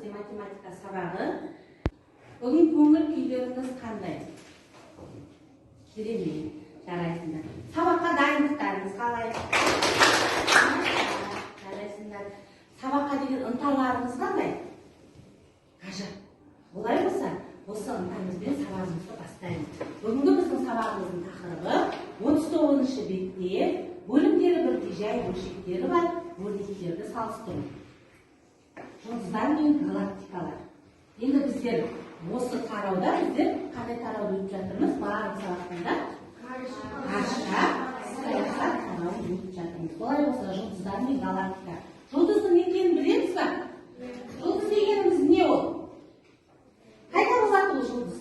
Бізде математика сабағы. Бүгін көңіл күйлеріңіз қандай? Керемет, жарайсыңдар. Сабаққа дайындықтарыңыз қалай? Жарайсыңдар. Сабаққа деген ынталарыңыз қандай? Ғажап. Олай болса, осы ынтамызбен сабағымызды бастаймыз. Бүгінгі біздің сабағымыздың тақырыбы 39 бетте бөлімдері бірдей жай бөлшектері бар өрнектерді салыстыру. Жұлдыздар мен галактикалар. Енді біздер осы тарауда біздер қандай тарауды өтіп жатырмыз? Барлық сабақтарда ғарышқа саяхат тарауын өтіп жатырмыз. Олай болса, жұлдыздар мен галактика. Жұлдыздың не екенін білеміз ба? Жұлдыз дегеніміз не ол? Қайда болады ол жұлдыз?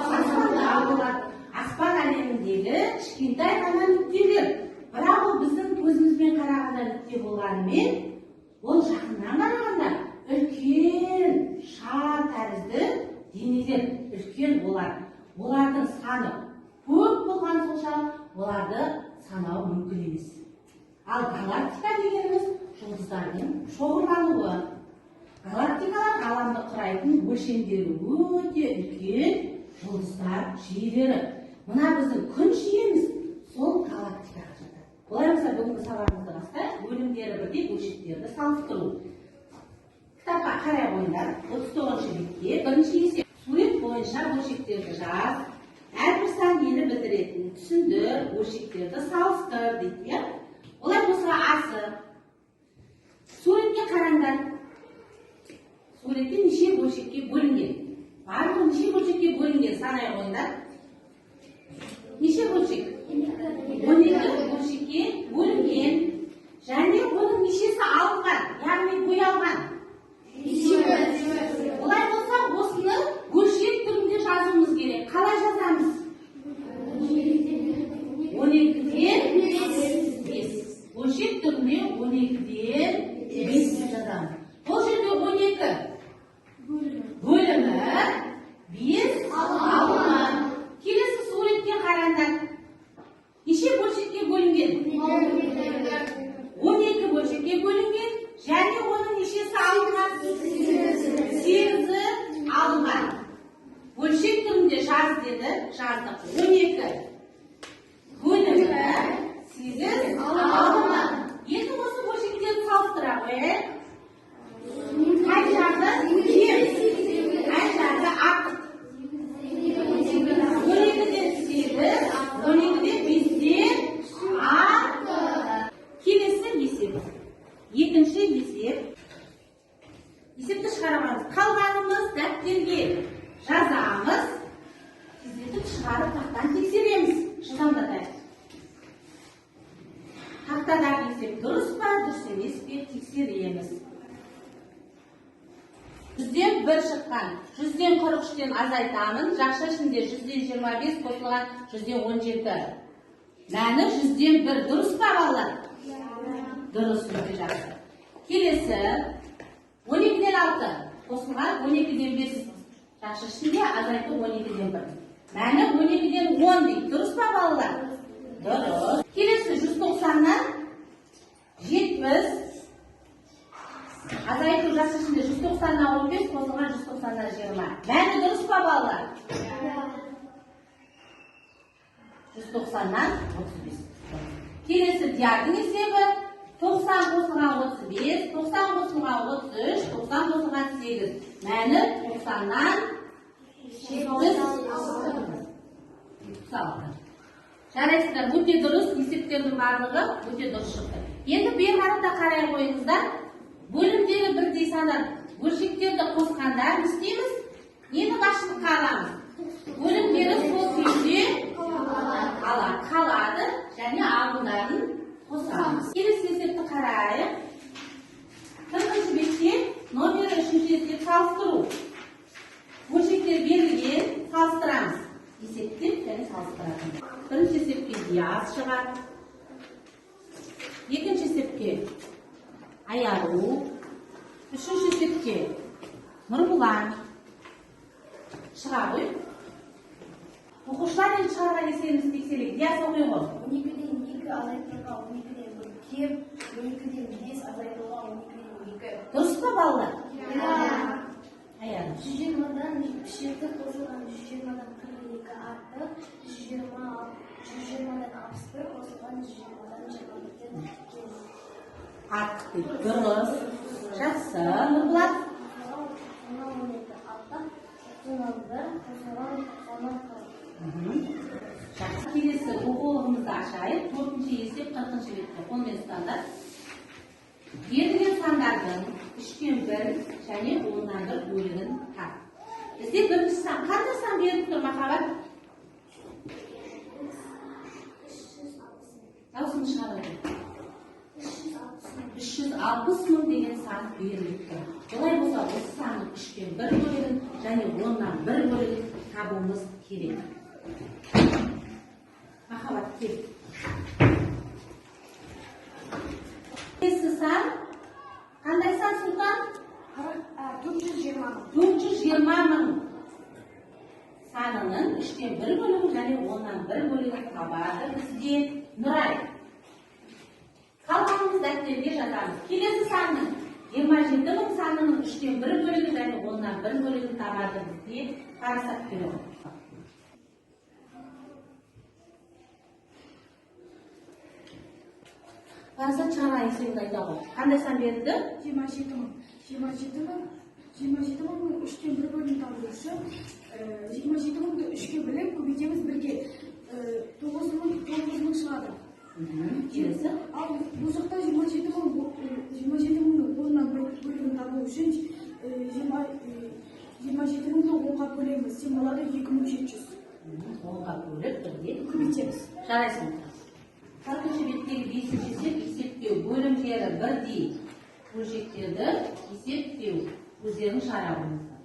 Аспанда болады. Аспан әлеміндегі кішкентай ғана нүктелер. Бірақ ол біздің көзімізбен қарағанда нүкте болғанымен, ол жақыннан қарағанда үлкен шар тәрізді денелер, үлкен олар. Олардың саны көп болған сонша, оларды санау мүмкін емес. Ал галактика дегеніміз жұлдыздардың шоғырлануы. Галактикалар ғаламды құрайтын өлшемдері өте үлкен жұлдыздар жүйелері. Мына біздің күн жүйеміз сол галактикаға жатады. Олай болса, бүгінгі сабағымызды бастайық. Бөлімдері бірдей бөлшектерді салыстыру. Кітапқа қарай қойыңдар. 39 бетке бірінші есеп. Сурет бойынша бөлшектерді жаз. Әрбір сан нені білдіретінін түсіндір, бөлшектерді салыстыр дейді, иә? Олай болса, асы. Суретке қараңдар. Суретте неше бөлшекке бөлінген? Барлығы неше бөлшекке бөлінген? Санай қойыңдар. Неше бөлшек? 12 бөлшекке бөлінген. Және оның нешесі алынған, яғни боялған? Олай болса, осыны бөлшек түрінде жазуымыз керек. Қалай жазамыз? 12-ден 5. Бөлшек түрінде 12-ден 5 деп жазамыз. Бұл жерде 12 бөлімі, 5 алымы. Келесі суретке қараңдар. Неше бөлшекке бөлінген? 12 бөлшекке бөлінген және оның нешесі алынған? Сегізі алынған. Бөлшек түрінде жаз деді, жаздық. 12 бөлімі, 8 алымы. Енді осы бөлшектерді салыстыра қояйық. Қай жағы кем, қай жағы артық? 12-ден 8, 12-ден 5-тен артық. Келесі есеп. Екінші есеп. Есепті шығарамыз. Қалғанымыз дәптерге жазамыз. Тездетіп шығарып, тақтан тексереміз. Жылдамдатайық. Тақтадағы есеп дұрыс па, дұрыс емес пе, тексереміз. 101 шыққан. 143-тен азайтамын. Жақша ішінде 125 қосылған 117. Мәні 101. Дұрыс па, балалар? Дұрыс, өте жақсы. Келесі 12-ден 6 қосылған 12-ден 5. Жақша ішінде азайту 12-ден 1. Мәні 12-ден 10 дейді. Дұрыс па, балалар? Дұрыс. Келесі 190-нан 70 азайту жақша ішінде 190-нан 15 қосылған 190-нан 20. Мәні дұрыс па, балалар? 190-нан 35. Келесі Диярдың есебі: 90 қосылған 35, 90 қосылған 33, 90 қосылған 8. Мәні 90-нан 76. Жарайсыздар, өте дұрыс, есептердің барлығы өте дұрыс шықты. Енді бері қарата қарай қойыңыздар. Бөлімдері бірдей сандар бөлшектерді қосқанда не істейміз? Нені басшылыққа аламыз? Бөлімдері сол күйінде қалады және алымдарын қосамыз. Келесі есепті қарайық. 40 бетте номері үшінші есеп, салыстыру. Бөлшектер берілген, салыстырамыз. Есептеп және салыстыратын. Бірінші есепке Диас шығады. Екінші есепке Аяру. Үшінші есепке Нұрбұлан. Шыға ғой. Оқушылар, енді шығарған есебімізді тексерейік. Диас, оқи ғой. 12-ден 2 азайтылған 12-ден 1 кем 12-ден 5 азайтылған 12-ден 2. Дұрыс па, балалар? Иә. Аяна. 120-дан 77 қосылған 120-дан 42 артық, 120-дан 61 қосылған 120-дан 21-ден кем. Артық дейді. Дұрыс. Жақсы. Нұрболат. Қосылған 12 артық, 91 қосылған 90 40. Жақсы. Келесі оқулығымызды ашайық. Төртінші есеп, 40-бетте. Қолмен ұстаңдар. Берілген сандардың 1/3 және 1/10 бөлігін тап. Бізде бірінші сан қандай сан беріліп тұр, Махаббат? 360 мың. Дауысыңды шығара бер. 360 мың. 360 мың деген сан беріліп тұр. Олай болса, осы санның 1/3 бөлігін және 1/10 бөлігін табуымыз керек. Махаббат, кел. Келесі сан қандай сан, Сұлтан? 420 мың. 420 мың санының 1/3 бөлігін және 1/10 бөлігін табады бізде Нұрай. Қалғанымыз дәптерге жазамыз. Келесі санның 27 мың санының 1/3 бөлігі және 1/10 бөлігін табады бізде Парасат Төлеу. Парасат, шығара есебіңді айта ғой. Қандай сан берілді? 27 мың. 27 мың. 27 мыңның 1/3 бөлігін табу үшін 27 мыңды 3-ке бөліп көбейтеміз 1-ге. 9 мың, 9 мың шығады. Келесі. Ал бұл жақта 27 мың, 27 мыңның 1/10 бөлігін табу үшін 27 мыңды 10-ға бөлеміз. Тең болады 2700. 10-ға бөліп 1-ге Көбейтеміз. Жарайсың. 40-беттегі 5-ші есеп, есептеу бөлімдері бірдей бөлшектерді есептеу өздерінің шарабыңызда.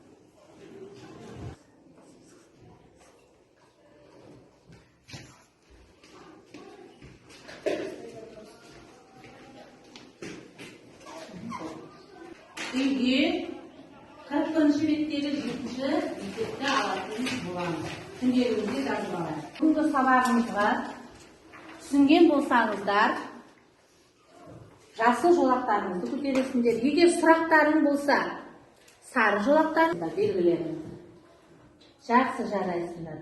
Үйге 41-беттегі 7-ші есепті алатын боламыз. Күнделігімізге жазып алайық. Бүгінгі сабағымызға түсінген болсаңыздар, жасыл жолақтарыңызды көтересіңдер. Егер сұрақтарың болса, сары жолақтарыңызды белгілеріңіз. Жақсы, жарайсыңдар.